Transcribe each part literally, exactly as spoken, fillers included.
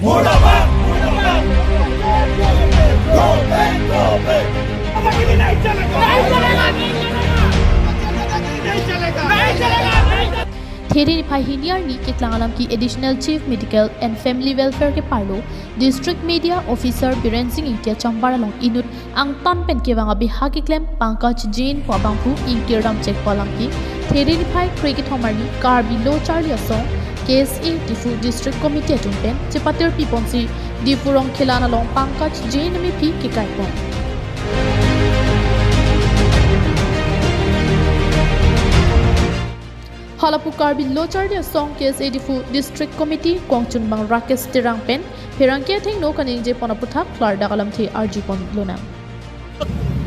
मुर्दाबाद, मुर्दाबाद। Go back, go back। नहीं चलेगा, नहीं चलेगा। नहीं चलेगा, नहीं चलेगा। There niphai hini arni keklang alam ke Additional Chief Medical and Family Welfare keparlo District Media Officer Biren Singh Ingti achambar along inut angtan pen kevang abeha keklem Pankaj Jain pu abangphu ingkir damchekpo alam ke There niphai kre kethom arni Karbi Lo Charli Asong K S A Diphu District Committee atum pen chepatirpi ponsi Diphu Rongkhelan along Pankaj Jain amephi kekaipon. Halapu Karbi Lo Charli Asong K S A Diphu District Committee kongchunbang Rakesh Terang pen pherangke athengno kaningjepon aputhak klardak alamthe arjupon lonang.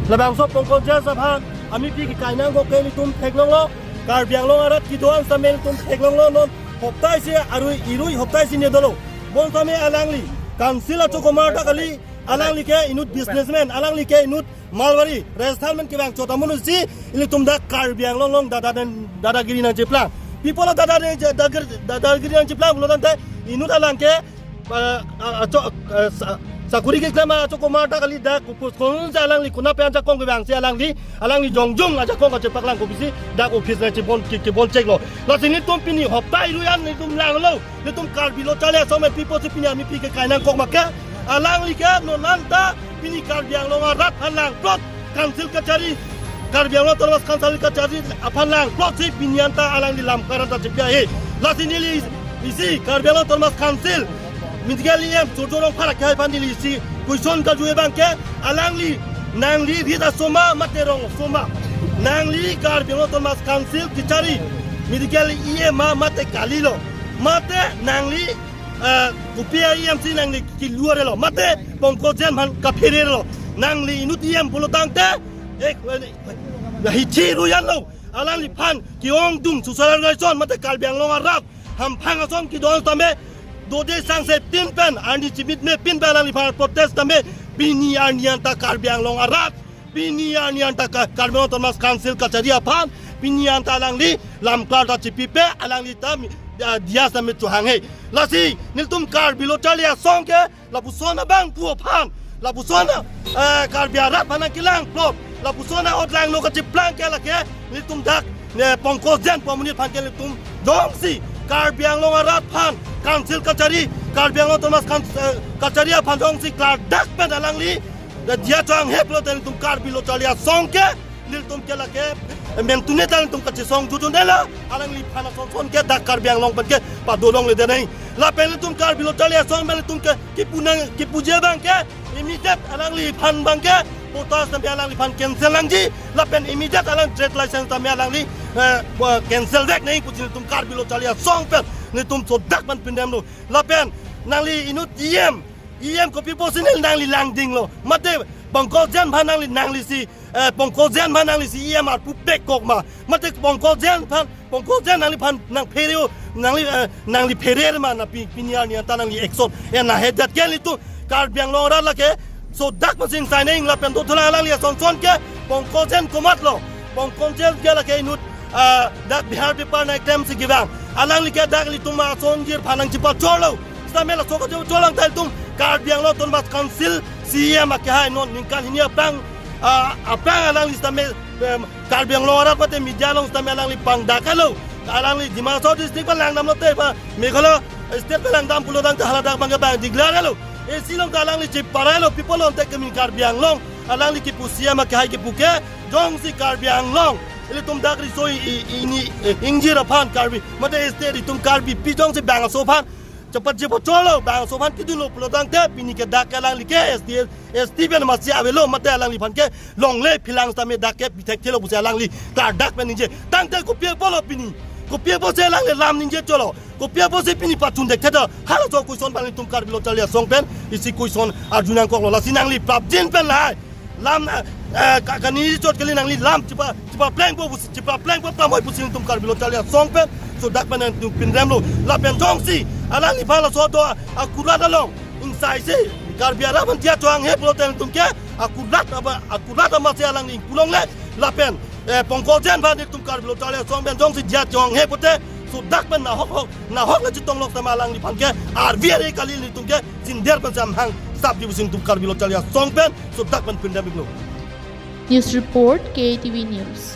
Labangso Pankaj Jain aphan amephi kekai nangkok ke ilitum theklonglo, Karbi Anglong arat kedo-an sitame ilitum theklonglo, non hopta isi arui irui hopta isi ne dolo. Bonsitame alangli council achokomar ta kali, alangli ke inut businessman, alangli ke inut Marwari, Rajasthan pen kevang chot amonit si ilitum dak Karbi Anglong along dada dan dadagiri nangcheplang. Pi apotlo dada dan dadagiri, dadagiri nangcheplang pulo tangte inut alang ke, ah, ah, acho, ah, sa-, sakuri keklem achokomar ta kali, dak kupus konsa alangli konat pen ajakong kevang si alangli, alangli jongjung ajakong kachepaklang kopisi dak office nangchebon ke, keboncheklo. Lasi nelitum pini hopta irui an nelitum langlo. Nelitum Karbi Lo Charli Asong pen pi apotsi pini amephi kekai nangkok ma ke, alangli ke non anta pini Karbi Anglong arat aphan langplot, council kachari, Karbi Anglong Autonomous Council kachari aphan langplot si pini anta alangli lam karanta chepi ahe. Lasi neli isi Karbi Anglong Autonomous Council Medical E M Surjya Rongphar akehai aphan neli isi question karju abang ke, alangli nangli rit aso ma mate rong aso ma? Nangli Karbi Anglong Autonomous Council kachari Medical E M ma mate kalilo? Mate nangli, eh, kopi a-E M si nangli kiluarelo? Mate Pankaj Jain aphan kapherelo? Nangli inut E M pulo tangte, eh, eh, hichi ruyan lo. Alangliphan ke-ongdung social organization mate Karbi Anglong arat hamphang ason kedo-an sitame dode sangse tin pen arni chimit me pin pen alangliphan protest sitame pini arni anta Karbi Anglong arat, pini arni anta Ka-, Karbi Anglong Autonomous Council kachari aphan pini anta alangli lam klar ta chipipe, alangli ta mi-, ah, diya sitame chohanghe. Lasi nelitum Karbi Lo Charli Asong ke lapuson abangphu aphan, lapuson, eh, Karbi arat aphan nangkelangplot, lapuson a-otlangno kacheplang ke lake nelitum dak, eh, Pankaj Jain pu amonit aphan ke nelitum jongsi Karbi Anglong arat aphan council kachari, Karbi Anglong Autonomous Coun-, eh, kachari aphan jongsi klardak pen alangli, eh, diya chohanghe pulote nelitum Karbi Lo Charli Asong ke nelitum ke lake, eh, mentune ta nelitum kachesong jutun dela, alangliphan asonson ke dak Karbi Anglong pen ke padolongle denai. Lapen nelitum Karbi Lo Charli Asong pen nelitum ke kipu nang, kipuji abang ke immediate alangliphan abang ke patta sitame alangliphan cancel nangji. Lapen immediate alang trade license sitame alangli, eh, cancel vek nangji pusi nelitum Karbi Lo Charli Asong pen nelitum sodak pen pindamlo. Lapen nangli inut E M, E M kopi apotsi neli nangli langdinglo? Mate Pankaj Jain aphan nangli, nangli si, eh, Pankaj Jain aphan nangli si E M arpu pek kok ma? Mate Pankaj Jain aphan, Pankaj Jain nangliphan nangphere-o, nangli, eh, nangli pherer ma na pi-, pini arni anta nangli action en ahe, dat ke nelitum Karbi Anglong arat lake sodak masing signing lapen dothulang alangli asonson ke Pankaj Jain komatlo? Pankaj Jain ke lake inut, ah, dak Bihar bepar nangklemsi kevang. Alangli ke dak ilitum asongjir aphan nangchipachorlo. Sitame laso kachipachorlang ta ilitum Karbi Anglong Autonomous Council C E M akehai non ningkan hini aphrang, ah, aphrang alangli sitame, em, Karbi Anglong arat mate media along sitame alangli pangdaklo. Alangli Dima Hasao district pen langdamlote ba Meghalaya state pen langdam pulo tangte hala dak abang ke bang declare lo. Isi along ta alangli chiparailo, pi apot lo ante kami Karbi Anglong. Alangli kipu C E M akehai kipu ke jongsi Karbi Anglong ilitum dak riso i-, i-, ini, eh, ingjir aphan Karbi mate state itum Karbipi jongsi bangso aphan chepachepachorlo, bangso aphan kedunlo pulo tangte pini ke dak ke alangli ke S T, S T pen masi avelo mate alangliphan ke longle philang sitame dak ke pithekthelo pusi alangli klardak pen ningje. Tangte kopi apotlo pini? Kopi apotsi alangli lam ningje cholo? Kopi apotsi pini pachun dekthekthe? Halaso question abang nelitum Karbi Lo Charli Asong pen isi question arju nangkoklo. Lasi nangli prapjin pen lahai lam, eh, ka-, kani chot kali, nangli lam chipa, chipaplengpo pusi, chipaplengpo pamoi pusi nelitum Karbi Lo Charli Asong pen sodak pen nelitum pindamlo. Lapen jongsi alangliphan laso do akulat along ingsaisi Karbi arat aphan diya chohanghe pulote nelitum ke akulat aba, akulat amatsi alangli ingpu longle. Lapen, eh, Pankaj Jain aphan nelitum Karbi Lo Charli Asong pen jongsi diya chohanghe pulote So dak pen nahok hok, nahok le chetong lok tema alangliphan ke, arvi are kali nelitum ke, chinder pen samhang, sap di busing tum Karbi Lo Charli Asong pen, so dak pen pindam iklo. News report, K A T V News.